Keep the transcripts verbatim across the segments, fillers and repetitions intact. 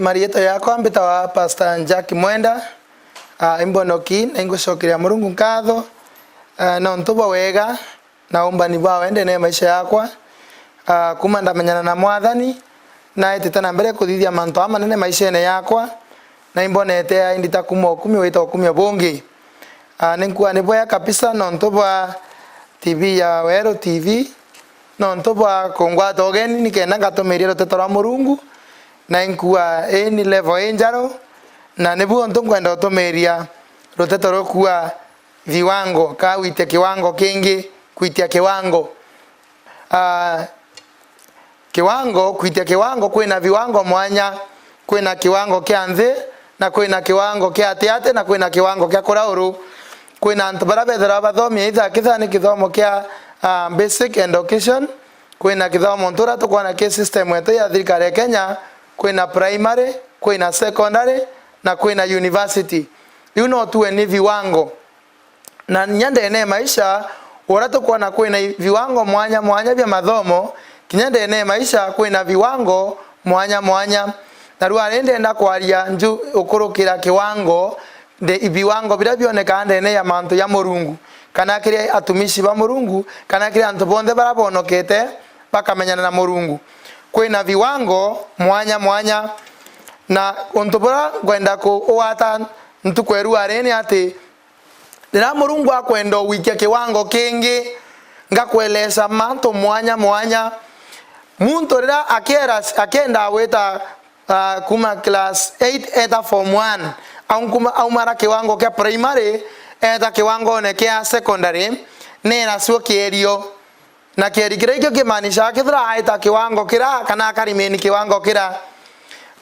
Mariitwa yakwa mbitawa Pastor Jack Mwenda. Ah, imbonoki na ingucokeria Murungu nkatho, ah, nontu bwa wega na umbani bwawe ndene ya maisha yakwa. Ah, kuma ndamenyana na Mwathani, naitite na mbere kuthithia mantu aa manene maishene yakwa, na imbonete aindita kuma ukumi wita ukumi bungi. Ah, ninkua ni bwea kabisa nontu bwa T V ya Weru T V, nontu bwa kungwata ugeni nikenda ngatumiria ruteto rwa Murungu, na inkua ii ni level injaru, na nibu untu nkwenda utumiria ruteto rukua viwango, ka witia kiwango kingi, kwitia kiwango. Ah, kiwango, kwitia kiwango, kwina viwango mwanya, kwina kiwango kia nthi, na kwina kiwango kia atiati, na kwina kiwango kia kurauru. Kwina antu baria bethirwa bathomi either kitha ni kithomo kia, ah, basic education, kwina kithomo ntu uria tukwona ki system yetu ya thirikari ya Kenya, kwina primary, kwina secondary, na kwina university. Iu no tuwe ni viwango. Na kinya ndene ya maisha, uria tukwona kwina i-, viwango mwanya mwanya bia mathomo, kinya ndene ya maisha kwina viwango mwanya mwanya. Na rua ri ndenda kwaria nju ukurukira kiwango, nde-, viwango biria bionekaa ndene ya mantu ya Murungu, kana kiri atumishi ba Murungu, kana kiri antu bonthe baria bonokete bakamenyana na Murungu. Kwina viwango mwanya mwanya. Na untu buria ngwenda ku-, ugwata ntuku ya rua ri ni ati, riria Murungu akwenda ugwikia kiwango kingi, ngakueleza mantu mwanya mwanya. Muntu riria akiera, akienda gwita, ah, kuma class eight eta form one, au kuma, aumara kiwango kia primary, eta kiwangone kia secondary, neracio kierio. Na kieri kiria ikio kimaanishaa kethira aita kiwango kira kana akarimeni kiwango kira.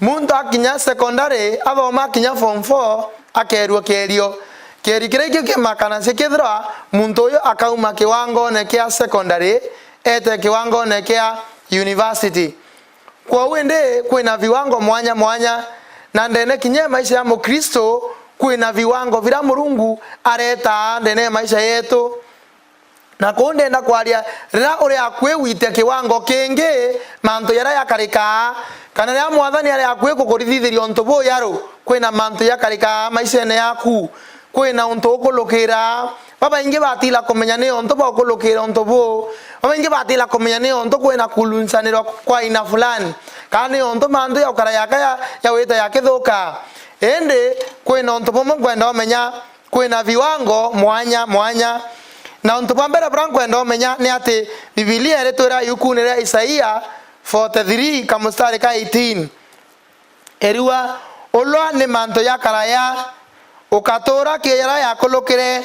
Muntu akinya secondary, athoma akinya form four, akerua kierio. Kieri kiria ikio kimakanacia kethira muntu uyu akauma kiwangone kia secondary, ete kiwangone kia university. Kwou indi kwina viwango mwanya mwanya, na ndene kinya ya maisha ya Mukristo kwina viwango biria Murungu aretaa ndene ya maisha yetu. Na kuu ndenda kwaria, riria uri akui gwitia kiwango kingi, mantu jaria jakarikaa, kana riria Mwathani ari akui kukurithithiria untu bujaru, kwina mantu jakarikaa maishene yaku. Kwina untu ukulukira. Babaingi batila kumenya ni untu baukulukira untu buu. Babaingi batila kumenya ni untu kwina kuluncanirwa kwa aina fulani, kana ni untu mantu jaukara jaka ja, jawita jakithuka. Indi kwina untu bumwe nkwenda umenya. Kwina viwango mwanya mwanya. Na untu bwa mbere buria nkwenda umenya ni ati Bibilia iritwira yukuune ria Isaia forty-three kamustari ka eighteen, irua, "Ulwa ni mantu jakaraya, ukatuura ki jaria jakulukire?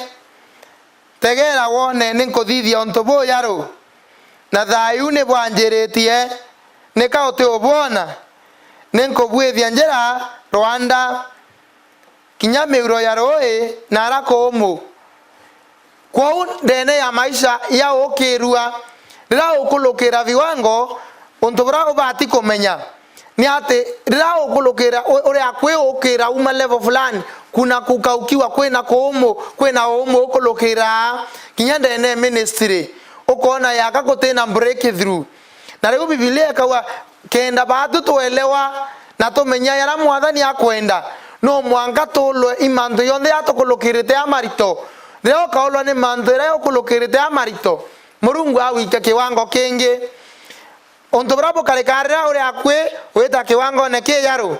Tegeera wone, ni nkuthithia untu bujaru, na thayu ni bwanjiritie, nika utiubwona? Ni nkubwithia njira rwanda, kinya miuro ya ruui na ara kuumu." Kwou ndene ya maisha ya ukirua, riria ukulukira viwango, untu buria ubati kumenya ni ati riria ukulukira u-, uri akui ukira uma level fulani, kuna kukaukiwa kwina kuumu, kwina uumu ukulukira kinya ndene ya ministry, ukoona yaka gutina breakthrough. Na riu Bibilia ikauga, kenda baatu twelewa na tumenya jaria Mwathani akwenda, no mwanka tuulwe i mantu jonthe jatukulukirite jamarito. Riria ukaulwa ni mantu jaria jukulukirite jamarito, Murungu agwikia kiwango kingi. Untu buria bukarikaa riria uri akui gwita kiwangone kijaru,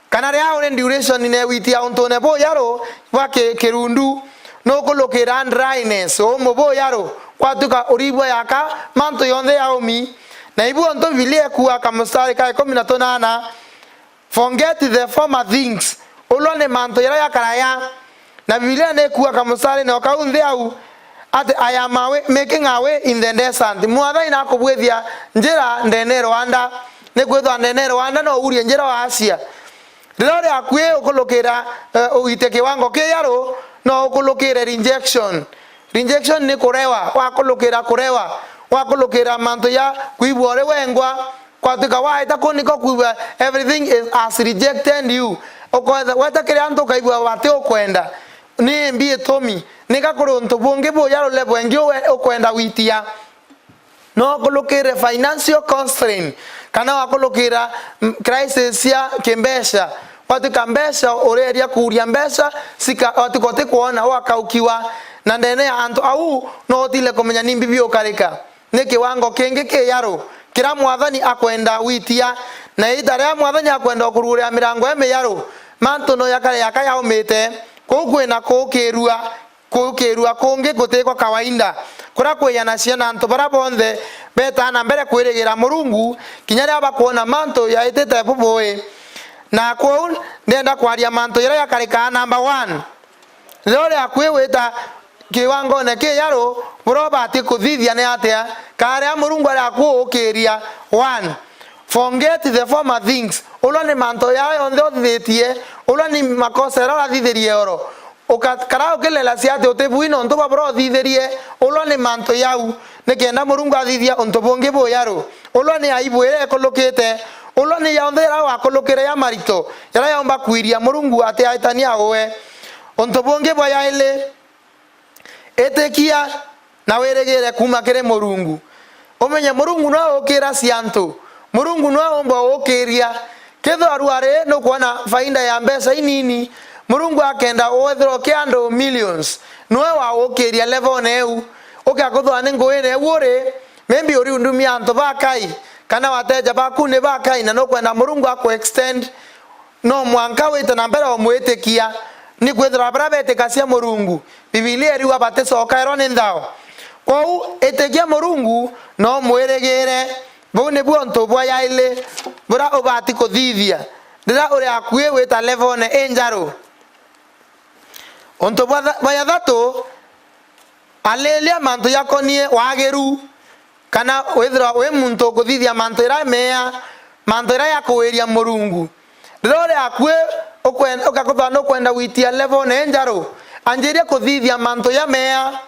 kana riria uri duration ne witia untune bujaru bwa ki-, kirundu, nukulukira dryness, uumu bujaru, kwatuika uribwa yaka mantu yonthe ya umi. Na ibu untu Bibilia ikuuga kamustari ka ikumi na tunana, "Forget the former things." Ulwa ni mantu jaria jakaraya. Na Bibilia ni ikuuga kamustari no kau nthi au, ati, "I am a way, making a way in the desert." Mwathani nakubwithia njira ndene rwanda. Nikwithwa ndene rwanda no urie njira waacia. Riria uri akui ukulukira, eh, ugite kiwango kijaru, no ukulukire rejection. Rejection ni kurewa, wakulukira kurewa, wakulukira mantu ja kwigua uri wengwa, kwatuika waita kuu niko kwigua everything is, has rejected you. Ukwetha, weta kiri antu ukaigua bati ukwenda. Ni mbi itumi, nika kuri untu bungi bujaru level ingi uwe-, ukwenda gwitia. No ukulukire financial constraint, kana wakulukira, mm, crisis cia kimbeca, watwika mbeca ureria kuuria mbeca, cika-, watwika utikwona, wakaukiwa. Na ndene ya antu au, no utile kumenya ni mbibi ukarika. Ni kiwango kingi kiyaru kiria Mwathani akwenda witia, na ita riria Mwathani akwenda ukurugurira mirango ya miyaru, mantu no yakare yaka yaumite. Kuu kwina kuukirua, kuukirua kungi guti kwa kawaida, kuria kwianacua na antu baria bonthe betaa na mbere kwirigira Murungu, kinya riria bakwona mantu jaitite bubui. Na kwou, ndienda kwaria mantu jaria jakarikaa number one. Riria uri akui gwita kiwangone kiyaru, buria ubati kuthithia ni atia? Ka riria Murungu ari akuukiria, one, forget the former things. Urua ni mantu jaria jonthe uthithitie, urua ni makosa jaria urathithirie oro. Ukakara ukilelacia ati utibui nontu bwa buria uthithirie, urua ni mantu jau, nikenda Murungu athithia untu bungi buyaru. Urua ni aibu iria ikulukite, urua ni jonthe jaria wakulukire ja marito, jaria jaumba kwiria Murungu ati aitania uwe. Untu bungi bwa jairi, itikia na wirigire kuuma kiri Murungu. Umenye Murungu nwe uukiracia antu. Murungu nwe uumba uukiria. Kethirwa rwari nukwona faida ya mbeca inini, Murungu akenda wethirwa ukia andu millions, nwe waukiria levelne iu. Ukakuthwa ni nguine iu uri, maybe uri undumia antu bakai, kana wateja baku ni bakai, na nukwenda Murungu aku extend. No mwanka wite na mbere umwitikia, nikwithirwa baria betikacia Murungu, Bibilia iriuga baticokairwa ni nthao. Kwou itikia Murungu na umwirigire. Buu nibuo untu bwa jairi buria ubati kuthithia riria uri akui gwita levelne injaru. Untu bwa tha-, bwa jathatu, ariria mantu jakonie wagiru. Kana withirwa wi muntu ukuthithia mantu jaria mea, mantu jaria jakuwiria Murungu. Riria uri akui, ukwen-, ukakuthwa nukwenda gwitia levelne injaru, anjiria kuthithia mantu jamea.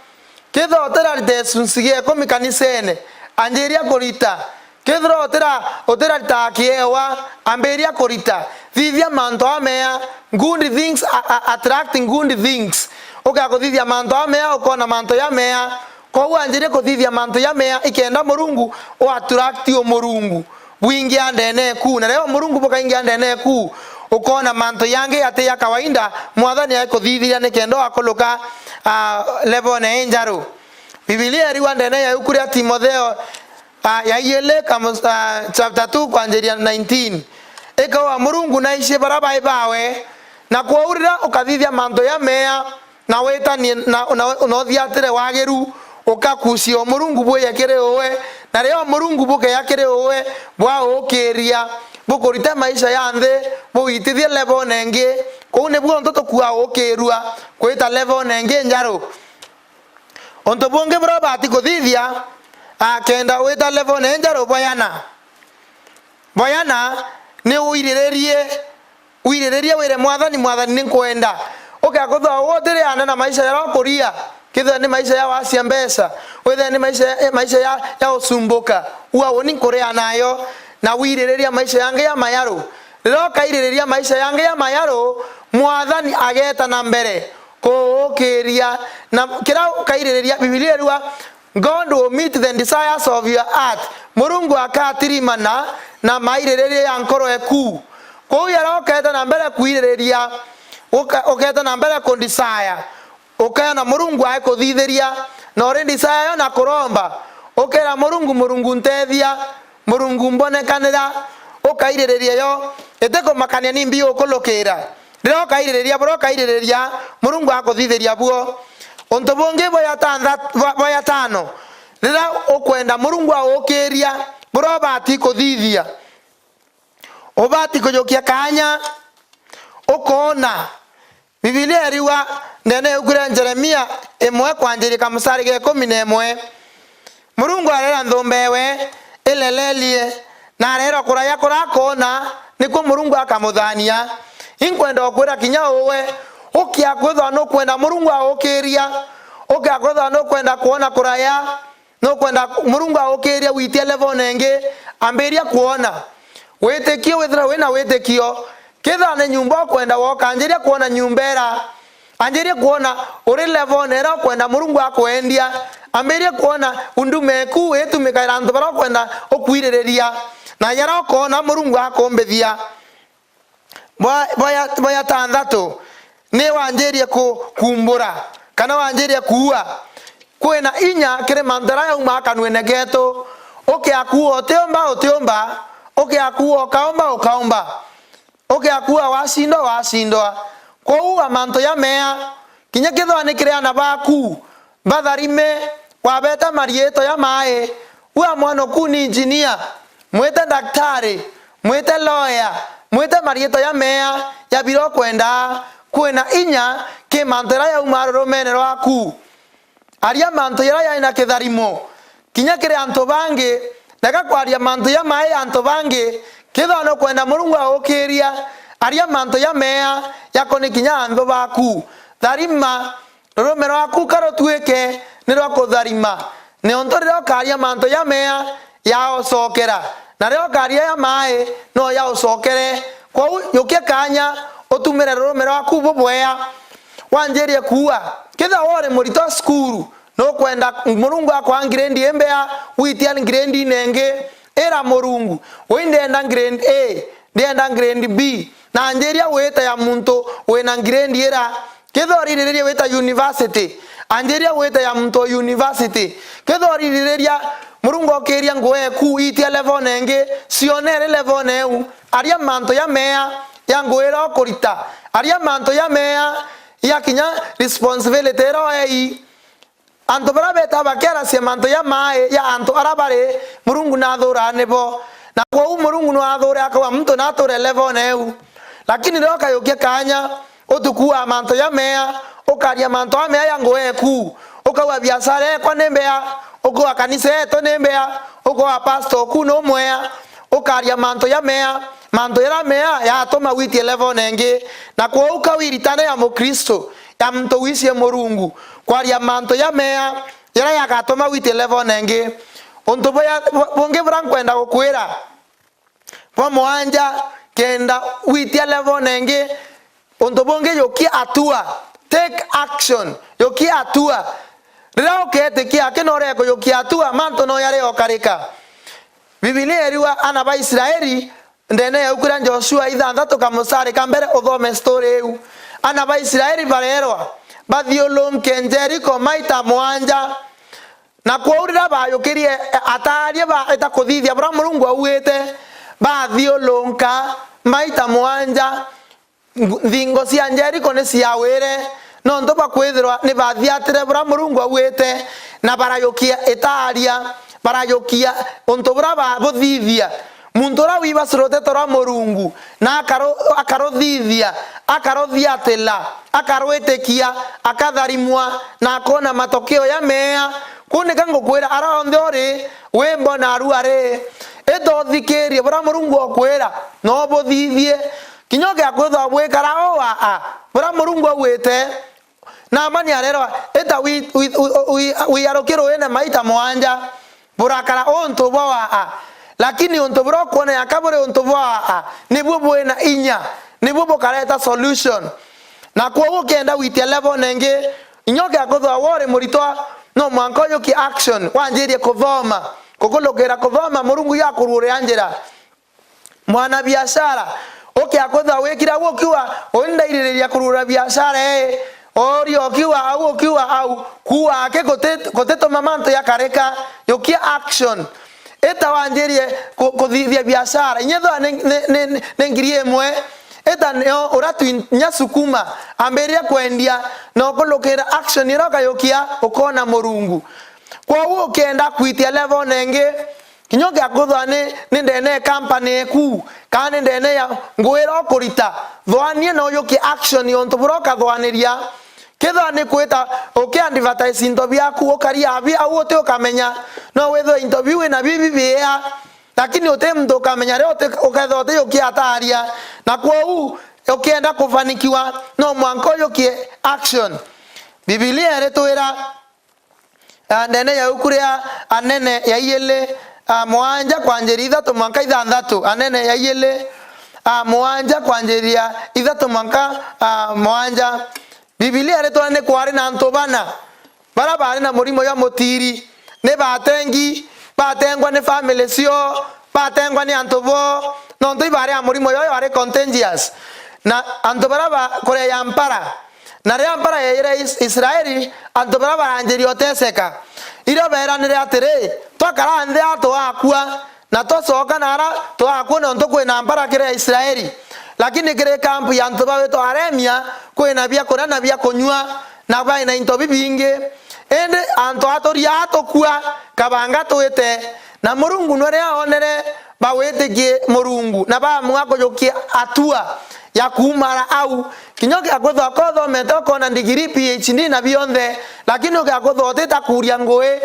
Kethirwa utirarita gicunci gia ikumi kanisene, anjiria kurita. Kethirwa utira-, utiraritaga kiewa, ambiria kurita. Thithia mantu jamea. Good things a-, a-, attract good things. Ukakuthithia mantu jamea, ukona mantu jamea. Kwou anjirie kuthithia mantu jamea ikenda Murungu u attract u Murungu. Bwingia ndene eku, na riria Murungu bukaingia ndene eku, ukona mantu jangi jati ja kawaida Mwathani akuthithiria nikenda wakuluka, ah, levelne injaru. Bibilia iriuga ndene ya ibuku ria Timotheo, ah, ya iili kamu-, ah, chapter two kwanjiria nineteen, ikauga Murungu naici baria bai bawe, na kwou riria ukathithia mantu jamea, na witanie na, na, na uthiatire wagiru, ukakucia o Murungu bwije kiri uwe, na riria o Murungu bukeja kiri uwe, bwaukiria, bukurite maisha ya nthi, buwitithie levelne ingi. Kuu nibuo untu tukua ukirua kwita levelne ingi njaru. Untu bungi buria ubati kuthithia, a, kenda wita levelne injaru bwa jana. Bwa jana ni uiriririe Wiriririe wire Mwathani, "Mwathani, ni nkwenda." Ukeakuthwa utiriana na maisha jaria ukuria, kethira ni maisha ja wacia mbeca, withira ni maisha, eh, maisha ya, ya usumbuka, ua uni nkuria nayo, na wiririria maisha jangi ja mayaru. Riria ukaiririria maisha jangi ja mayaru, Mwathani ageeta na mbere kuukiria. Na kiria ukaiririria, Bibilia iriuga, "God will meet the desires of your heart." Murungu akatirimana na maiririria ya nkoro eku. Kwou jaria ukeeta na mbere kwiririria, uka-, ukeeta na mbere ku desire, ukeona Murungu agikuthithiria, na uri desire yo na kuromba, ukeera Murungu, "Murungu, nteethia, Murungu, mbonekanira." Ukaiririria yo, itikumakania ni mbi ukulukira. Riria ukaiririria buria ukaiririria, Murungu akuthithiria buo. Untu bungi bwa jatanthat-, bwa, bwa jatano, riria ukwenda Murungu aukiria, buria ubati kuthithia, ubati kujukia kaanya ukoona. Bibilia iriuga ndene ya ibuku ria Jeremia imwe kwanjiria kamusari ga ikumi na imwe, Murungu areera nthumba ewe ilelelie, na areerwa kuraya kuria akoona, nikuo Murungu akamuthania. Inkwenda ukwira kinya uwe, ukia kwithwa nukwenda Murungu aukiria, ukia kwithwa nukwenda kwona kuraya, nukwenda Murungu aukiria witie level ingi, ambiria kwona. Witikio, withira wina witikio, kethira ni nyumba ukwenda woka, anjiria kwona nyumba ira. Anjiria kwona uri level ira ukwenda Murungu akwendia. Ambiria kwona huduma eku itumikaira antu baria ukwenda ukwiririria. Na jaria ukoona Murungu akumbithia, bwa, bwa ya, bwa ya tanthatũ, ni wanjirie ku, kumbura, kana wanjirie kuua. Kwina inya kiri mantu jaria jaumaa kanuene geetu. Ukiakuua utiumba, utiumba. Ukiakuua ukaumba, ukaumba. Ukiakuua wacindwa, wacindwa. Kwou ua mantu jamea, kinya kethirwa ni kiri aana baaku, batharime, wabeeta mariitwa jamai. Ua mwana uku ni engineer, mwite daktari, mwite lawyer, mwite mariitwa jamea ja biria ukwendaa. Kwina inya ki mantu jaria jaumaa rurumeene rwaku. Aria mantu jaria jari na kitharimo kinya kiri antu bangi. Rega kwaria mantu jamai antu bangi. Kethirwa nukwenda Murungu aukiria, aria mantu jamea jakoni kinya anthu baku. Tharima, rurume rwaku ka rutuike ni rwa kutharima, niuntu riria ukaria mantu jamea, jagucokera, na riria ukaria jamai, no jagucokere. Kwou jukia kaanya, utumire rurume rwaku bubwea, wanjirie kuua. Kethirwa uri muritwa cukuru, nukwenda Murungu akwa grade imbea, witia grade inengi, ira Murungu, ui ndienda grade A, ndienda grade B, na njiria wite ya muntu wina grade ira. Kethirwa uriririria wita university, anjiria wita ya muntu o university. Kethirwa uriririria Murungu okiria ngugi eku itia level nengi, cionere level neu. Aria mantu jamea ya ngugi iria ukurita. Aria mantu jamea ya kinya responsibility iria uei. Antu baria betaga bakiaracia mantu jamai ja antu aria bari, Murungu nathuraa nibo. Na kwou Murungu no athure akauga muntu nature level neu. Lakini riria ukajukia kaanya, utukuaa mantu jamea, ukaria mantu jamea ja ngugi eku, ukauga biashara ekwa ni mbea, ukauga kanisa yetu ni mbea, ukauga pastor oku ni umwea, ukaria mantu jamea, mantu jaria mea jatuma witie level nengi. Na kwou ka wiritane ya Mukristo, ya muntu wicie Murungu, kwaria mantu jamea jaria jagatuma witie level nengi. Untu buya-, bu-, bungi buria nkwenda gukwira, bwa mwanja, kenda witia level nengi, untu bungi, jukia hatua, take action, jukia hatua. Riria uketikia aki na ureka jukia hatua, mantu no jaria ukarika. Bibilia iriuga ana ba Israeli, ndene ya ibuku ria Joshua ithanthatu kamustari ka mbere, uthome story iu. Ana ba Israeli barerwa bathiurunke Jeriko maita mwanja. Na kwou riria bajukirie, ataria baeta kuthithia buria Murungu augite, bathiurunka maita mwanja, ngu-, nthingo cia Jeriko ni ciawire, nontu bwa kwithirwa ni bathiatire buria Murungu augite, na barajukia itaria, barajukia untu buria babuthithia. Muntu uria wibaca ruteto rwa Murungu, na akaru-, akaruthithia, akaruthiatira, akarwitikia, akatharimwa, na akoona matokeo jamea. Kuu nika ngukwira, aria onthe uri, wi mbona aru ari, ita uthikirie buria Murungu okwira, na ubuthithie. Kinya ugiakwithwa bwikara o waa, buria Murungu augite, Naamani arerwa, ita wi-, wi-, wi-, wi-, wiaruki ruine maita mwanja, burakara untu bwa waa. Lakini untu buria ukwona jaka buri untu bwa waa, nibuo bwina inya, nibuo bukareta solution. Na kwou ukienda gwitia level nengi, inya ugiakwithwa wori muritwa, no mwanka ujukie action, wanjirie kuthoma. Kukulukira kuthoma, Murungu jakuruurira njira. Mwana biashara, ukiakwithwa wikira au ukiuga, uni ndaiririria kurura biashara ii, ori ukiuga au, ukiuga au, kuuga aki guti-, gutituma mantu jakarika, jukia action. Ita wanjirie ku-, kuthithia biashara. Inya ethirwa ni, ni, ni, ni ngiri imwe, ita nio uria twi-, nya sukuma, ambiriria kwendia, na ukulukira action iria ukajukia, ukoona Murungu. Kwou ukienda kwitia level nengi, kinya ugiakwithwa ni, ni ndene ya company eku, kana ni ndene ya ngugi iria ukurita, thwania na ujukie action ya untu buria ukathwaniria. Kethirwa ni kwita uki advertise into biaku, ukaria abi au uti ukamenya, no withirwe into biu wina biu bibiea, lakini uti muntu ukamenya riria uti, ukethirwa uti ukiataria. Na kwou ukienda kufanikiwa, no mwanka ujukie action. Bibilia iritwira, ah, ndene ya ibuku ria Anene ya iili, ah, mwanja kwanjiria ithatu mwanka ithanthatu. Anene ya iili, ah, mwanja kwanjiria ithatu mwanka, ah, mwanja. Bibilia iritwira ni kwari na antu bana baria baari na murimo jwa mutiri. Ni batengi, batengwa ni family ciao, batengwa ni antu boo, nontu ibari a murimo yoyo ari contagious. Na antu bara ba kuria ya mpara, na riria mpara yaire Is-, Israeli, antu bara baranjirie uteseka. Irio beranire atiri, "Twakara nthi aa twakua, na twacoka nara twakua, nontu kwina mpara kiri Israeli." Lakini kiri kampu ya antu bawitwa Aremia, kwina biakuria na biakunyua, na baina into bibingi. Indi antu aturia atukua, kabanga twite. Na Murungu nwe riria onere bawitikie Murungu, na baamua kujukia atua ya kuumara au. Kinya ugiakwithwa ko uthomete, ukona ndigiri, P H D na bionthe, lakini ugiakwithwa utita kuuria ngui.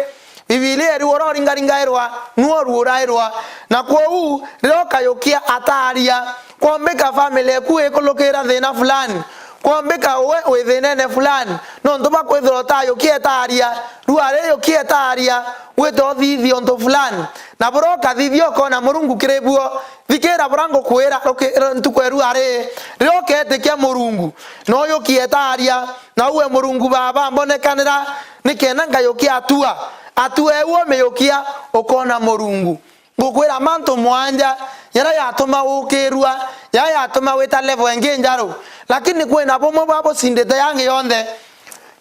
Bibilia iri, "Uria uringaringairwa, nuo uruurairwa." Na kwou, riria ukayukia ataria, kwombika family eku ikulukira thina fulani, kwombika uwe wi thinene fulani, nontu bwa kwithirwa utayukia etaria, riu ari yukia etaria, wite uthithia untu fulani. Na buria ukathithia, ukona Murungu kiri buo. Thikira buria ngukwira ruki-, ru-, ntuku ya riu ari, riria uketikia Murungu, no yukie etaria, na uwe, "Murungu Baba, mbonekanira, nikenda ngayukia atua." Atua eu umiyukia, ukona Murungu. Ngukwira mantu mwanja jaria jatuma ukirua, jaria jatuma wita level ingi njaru. Lakini kwina bumwe bwa bucindite yangi yonthe.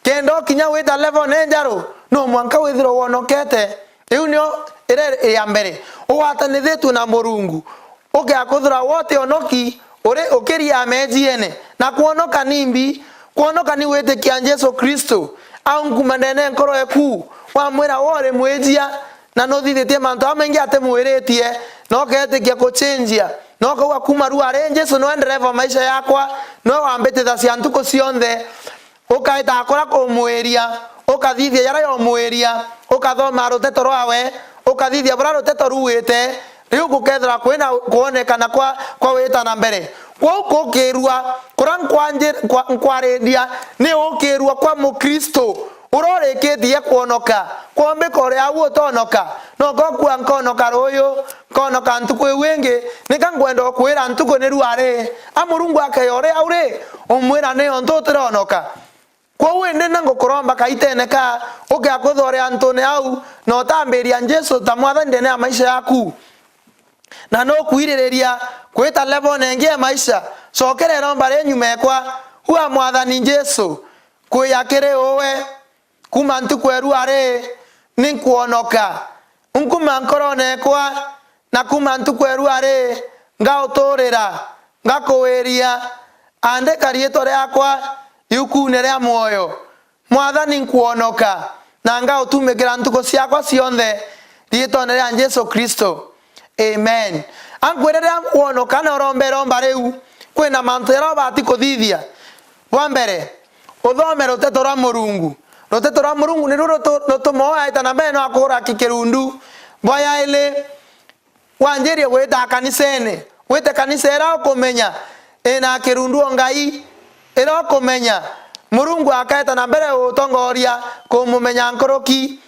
Kenda ukinya wita level ni njaru, no mwanka withirwe wonokete. Iu nio iria ya mbere. Ugwatanithitue na Murungu. Ugiakwithirwa we utionoki, uri ukiria meejiene. Na kwonoka ni mbi, kwonoka ni gwitikia Jesu Kristo. Au nkuma ndene nkoro eku, wamwira we uri mwijia, na nuthithitie mantu jamaingi atimwiritie, na uketikia kuchenjia, na ukauga, "Kuma riu ari, Jesu niwe ndereva wa maisha yakwa, niwe wambitithagia ntuku cionthe." Ukaita akura kumwiria, ukathithia jaria jomwiria, ukathoma ruteto rwawe, ukathithia buria ruteto ruuite, riu gukethirwa kwina kwonekana kwa, kwa wita na mbere. Kwou gukirua, kuria nkwanji-, nkwa-, nkwariria ni ukirua kwa Mukristo. Uria urikitie kwonoka, kwombika uri au utonoka, no gokua nkonoka ruuyu, nkonoka ntuku iu ingi, nika nkwenda ukwira ntuku ni riu ari, a Murungu akeya uria uri, umwira ni ontu utironoka. Kwou indi na ngukuromba kaitene ka, ugiakwithwa uri antune au, na utambiria Jesu ta Mwathani ndene ya maisha yaku. Na nukwiririria kwita level nengi ya maisha, cokera iromba ri nyuma ekwa, ua Mwathani Jesu, kwija kiri uwe, kuma ntuku ya riu ari, ni nkwonoka. Nkuma nkorone ekwa, na kuma ntuku ya riu ari, ngauturira, ngakuwiria, andika riitwa riakwa iukune ria mwoyo. Mwathani, nkwonoka, na ngautumikira ntuku ciakwa cionthe, riitwone ria Jesu Kristo. Amen. Ankwire riria wonoka na uromba iromba riu, kwina mantu jaria ubati kuthithia. Bwa mbere, uthome ruteto rwa Murungu. Ruteto rwa Murungu niruo rutu-, rutumaa aita na mbere no akura ki-, kirundu. Bwa yairi, wanjirie gwita kanisene, wite kanisa iria ukumenya ina kirundu o Ngai, iria ukumenya Murungu akaeta na mbere utongoria kumumenya nkuruki.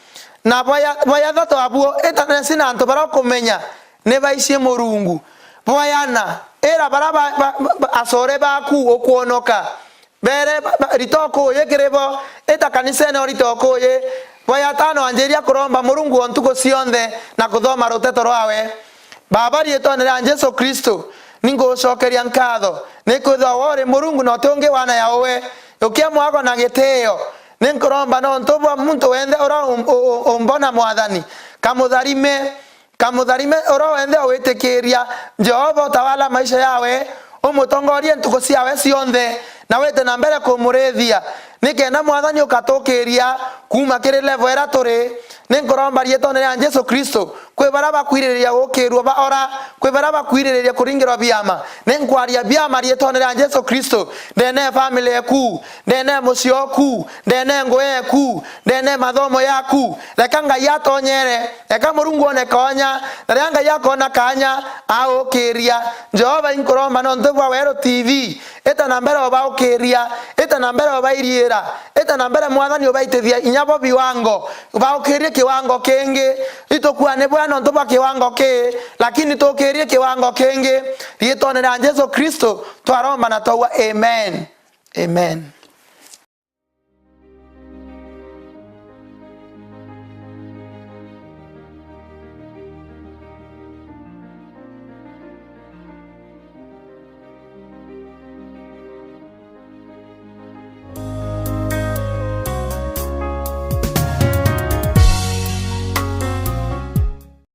Na bwa ya-, bwa jathatu abuo, ita na cina antu baria ukumenya ni baici Murungu. Bwa yana, ira baria ba, ba, ba, ba, acore baku ukwonoka. Bere ba, ba, rita ukuuji kiri bo, ita kanisene o rita ukuuji. Bwa yatano, anjiria kuromba Murungu o ntuku cionthe na kuthoma ruteto rwawe. Baba, riitwone ria Jesu Kristo, ni ngugucokeria nkatho, nikwithirwa we uri Murungu na uti ungi wana ya uwe. Jukia mwago na gitio. Ni nkuromba nontu bwa muntu wenthe uria um-, u-, u-, umbona, Mwathani, kamutharime. Kamutharime uria wenthe owitikiria Jehova utawala maisha yawe, umutongorie ntuku ciawe cionthe, na wite na mbere kumurithia, nikenda Mwathani ukatukiria kuuma kiri level iria turi. Ni nkuromba riitwone ria Jesu Kristo, kwi baria bakwiririria gukirua baora, kwi baria bakwiririria kuringirwa biama. Ni nkwaria biama riitwone ria Jesu Kristo, ndene family eku, ndene mucii oku, ndene ngugi eku, ndene mathomo yaku. Reka Ngai atonyere, reka Murungu one kanya, na riria Ngai akona kanya, aukiria. Jehova, inkuromba nontu bwa Weru T V, ita na mbere ubaukiria, ita na mbere ubairiira, ita na mbere Mwathani ubaitithia inya bo biwango, baukirie kiwango kingi. Itukua ni bwega nontu bwa kiwango kii, lakini tukirie kiwango kingi. Riitwone ria Jesu Kristo twaromba na twaua, amen. Amen.